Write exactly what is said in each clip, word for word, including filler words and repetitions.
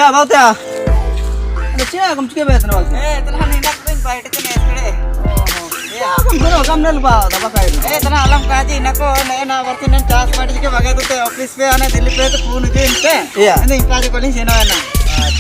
About ya. Acha, china, kum chike bet na bolte. Eh, tala ni nak pin fight te ne kere. Oh, oh. Ya, kum kuro, kam nel ba, da ba kai. Eh, tala alam kaji, nako, ne, na, barti ne, chas party ke bagai tu te office pe ana, Delhi pe tu phone ke inte. Iya. Ene impaji ko ni seno na.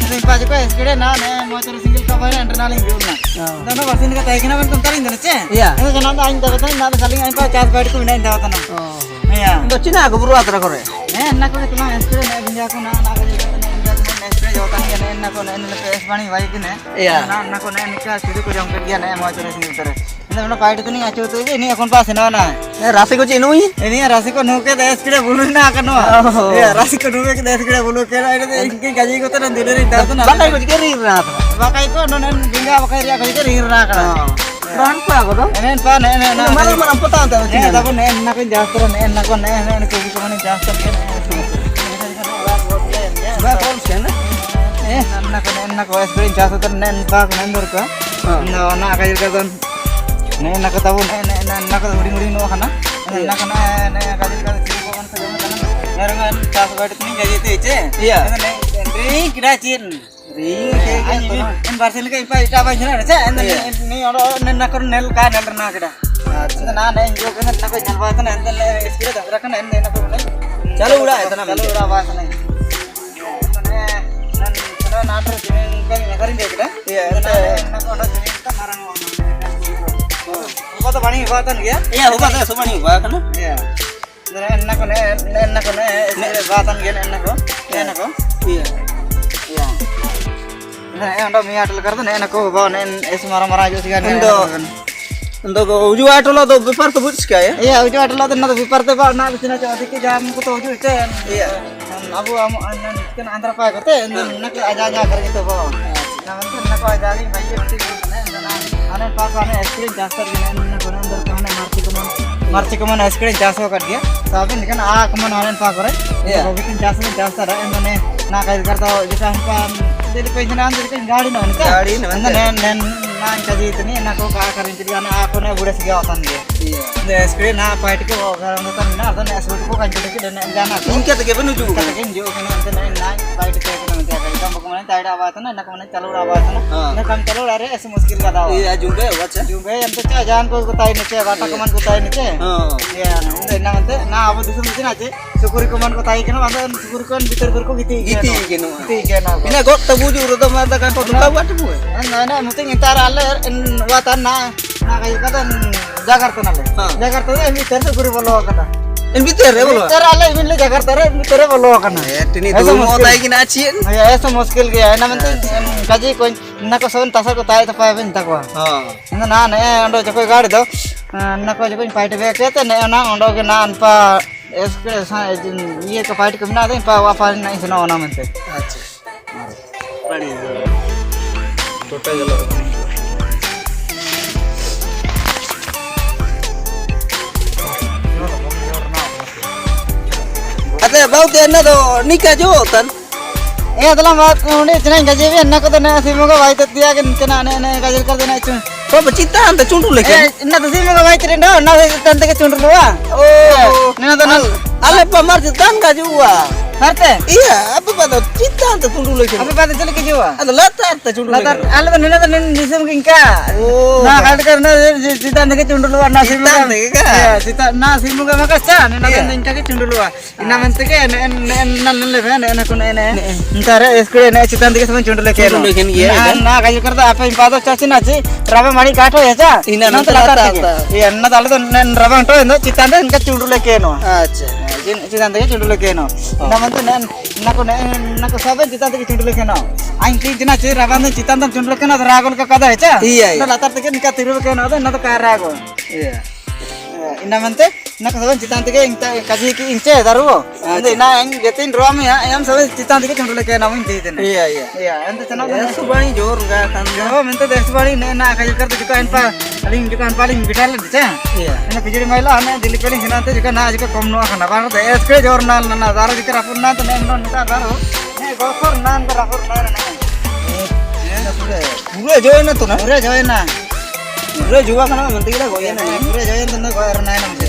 Ene impaji ko eskere na, ne, mo choro single ka bana, enter na lingi na. Ah. Dano barti ne ka tai kina ban tontar indene che. Iya. Ene kana da inda batan, na saling impa chas party ko na inda batan. Oh. Iya. Ndo china ko buru atra kore. Eh, na ko tuma eskere na binda ko na, na ko na binda ko na eskere jota ni na, na ko na, na pe es bani vai kine. Iya. Na, na ko na, na ka suru ko jong ke dia na, mo choro single tere. Ina, ina, fight tu ni achu tu ni, ini akon pas na na. Eh, rasi ko chinu i? Ini rasi ko nuke des kira bulu na kano. Oh. Iya, rasi ko nuke des kira bulu kira, ini tu ingke gaji ko tu nan dulu ni, dah tu na. Bakai ko jike rir na. Bakai ko, no, nan, binga bakai ria ko jike rir na kano. Oh. Ran pa ko tu? Ini pa, ne, ne, na. Mana, mana peta tu? Eh, tapi ne, na ko jastra, ne, na ko, ne, ne, ne, ko, ko, ne, jastra, ne. Ba, kol sen, ne? Eh, na ko, ne, na ko, experience jastra, ne, pa ko, ne, dor ka. Ah. No, na, kaji ka tu. Ne, na kata bu, ne, ne, ne, na kata bu, ring, ring, no, kana? Iya. Na, kana, ne, kaji, kaji, sini, bukan, kaji, kana? Ngarang, kan, tas, badi, ni, kaji, itu, ce? Iya. Ne, ne, ring, kira, cin. Ring, eh, kaji, ani, gitu, ini, nah. Ini, barsi, ni, kaji, ipa, ita, apa, sini, ada, ce? Iya. Ini, ini, orang, ne, na, kana, nel, ka, nel, na, kira. Acha. Ini, na, ne, ini, jo, kana, na, kaji, nel, apa, itu, na, ini, ne, iskira, dah, kira, kana, ini, na, kana, nel. Chalo, udah, itu, na, chalo, udah, apa, sana. Ini, ne, ne, na, na, terus, ini, kaji, ngesarin dia, kira. Iya, na, ente. Na, na, na, kana, sini, kita, marang, Huba toh bani huba kan ya? Iya, huba toh, huba ni huba kan? Iya. Nako, ne, nako, ne, batan gini, nako. Nako. Iya. Iya. Nah, eh, anda mi atal kartu, nako, huba, ne, es mara mara aja sih kan. Endo, endo ko, uju atal toh bipar toh buchka ya? Iya, uju atal toh na bipar toh ba, na, sini aja, dikit jam ko toh uju itu. Iya. Abu amu anan kan andra pa kote, nako aja aja kar gitu bo. Nah, mungkin nako aja aja bayi mesti gitu ne. Anan pa ko anan experience jastar gini, nako andra ko anan marti ko man, marti ko man experience jaso kar dia. Tapi ini kan a ko man anan pa ko re. Iya. Ko bikin jaso jastar, endo ne, na kai kar to jika kan jadi pensiunan jadi kan gari no kan. Gari no kan. Nen nen na kaji itu ni nako ka karin jadi anan a ko ne buda sigi otan dia. Iya. Endo experience na fight ko Karang datang na, atau ne, sebut ko kan kita kita na, jana ko. Ingka teke penuju. Kata kan jo, kena ente na, na, fight teke kena ente kan. Taira abaitana, na kamana chalura abaitana. Ah. Na kam chalura re, ese muskil ga dau. Iya, jumbe, wacha. Jumbe, ente che, jan ko gutai ne che, bata kaman gutai ne che. Ah. Iya, na, na, na, abu dusum mungkin aja. Sukuri kaman gutai kena, anda sukuri kan bitar berko giti. Giti kena. Giti kena. Ina gok tabu ju, roda mata kan, roda tabu atu bu. Na, na, mungkin intar ale, en, watan na. Na, kayu kata, Jakarta nale. Ha. Jakarta nale, emi tere sukuri bolo kana. Emi tere bolo? Emi tere ale, emi le Jakarta re, emi tere bolo kana. Eh, tini esa du mo muskil. Tai kina chin. Ya, esa muskil gaya. Na mante, em, kaji ko, na ko son tasa ko tai tapa ben takwa. Ha. Na, na, ne, ondo joko gari do. Na ko joko paite be kete, ne, na, ondo ke na anpa, eske, sa, ye ko paite kamna de, pa wa pa na isna ona mante. Acha. Ate, bau te na do nika jo tan. Eh, adala mat, unde chena gaje bi, na ko to na simu ga bai te dia ke chena ne, ne gaje kar dena chu. Ko ba chitta anta chundu leke. Eh, Na to simu ga bai tere no, na simu ga bai tere no, na simu ga bai tere no. Oh. Eh, na to na. Al-, ale pa mar chitta ga jua. Marte? Iya, apa pa to chitta anta chundu leke. Apa pa to chundu leke jua. Anta latar ta chundu leke. Latar, ale to na to na simu ga inka. Oh. Na kal kar na chitta anta ke chundu lua, na simu ga. Chitta anta ke ka? Iya, chitta, na simu ga makacha, na to inka ke chundu lua. Ina mante ke, ne, ne, na, na, le, ne, na, kun, ne, ne. Ntare, eskure, ne, chitta anta ke saban chundu leke no. Chundu leke no, iya, na, iya. Na, kayu karda, apa impa do chachi nachi, raba mari kato ya cha. Ina, na, nante lata, lata, lata. Iya, na, tale to, ne, raba anto, ne, chitta anta ke inka chundu leke no. Acha. Chin-, chitta anta ke chundu leke no. Oh. Ina mante, ne, na, kun, ne, na, kun, saban chitta anta ke chundu leke no. Ain ki jina chi, raba anta chitta anta chundu leke no, ragol ka kada ya cha. Iya, iya. Na, latar anta ke inka tiru leke no, na, to ka rago. Iya. Eh, ina mante, Na ko saban chitta anta ke inta kaji ki inche daru. Acha. Ande na yang getin ruam ya, yang saban chitta anta ke chundu leke na mun di dena. Iya, iya. Iya, ante chana. Iya, subani jor ga kan. Yo, mente de subani ne na kaji kar tu juka anpa, aling juka anpa aling bital di cha. Iya. Na pijuri maila na dili peling sina ante juka na juka kom no akana. Bar de eske jor na na na daru juka rapun na ante ne no na daru. Ne gosor na ante rapun na na. Eh, na pura. Pura jor na tu na. Pura jor na. Pura jua kana manti kira goyan na. Pura jua na goyan na manti.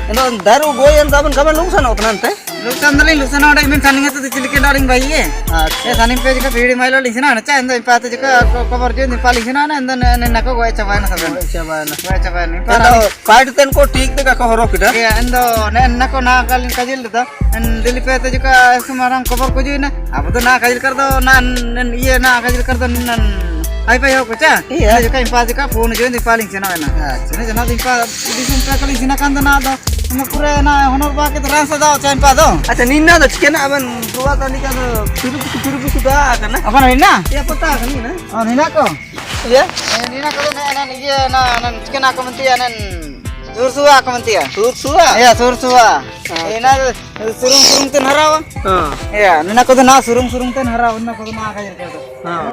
Endo daru goyan taban kaban lungsa na utnante. Luksan dali, luksan ada, imin saning itu dicilikin daring bayi ye. Acha. Ye, saning pe jika biri mailo lingsina, acha, endo impa tu jika ko-, kobor jun impa lingsina, endo ne, ne nako gua cabain saben. Gua cabain. Gua cabain. Endo, fight ten ko thik de ka ko horo kida. Ye, endo ne nako na kalin kajil de. En dili pe tu jika esu marang kobor ko jun na. Abu tu na kajil kar do, na, nen, ye na kajil kar do, nen. Ai pa yo ko cha. Iya. Jika impa jika phone jun impa lingsina na. Acha. Ini jana impa, di impa kali sina kan do na do. Ina kure na honor ba ke terang sa dau chain pa do. Acha, nina do chikena aban dua tani ka do turu busu, turu busu da kana. Apa na nina? Iya, pota kana nina. Oh, nina ko? Iya. Eh, nina ko na, na, iya, na, na, chikena ko menti ya, na. Sursua ko menti ya. Sursua? Iya, sursua. Ah. Eh, na, surung, surung ten harawa. Ah. Iya, nina ko na surung, surung ten harawa, na ko na kaya ko. Ah.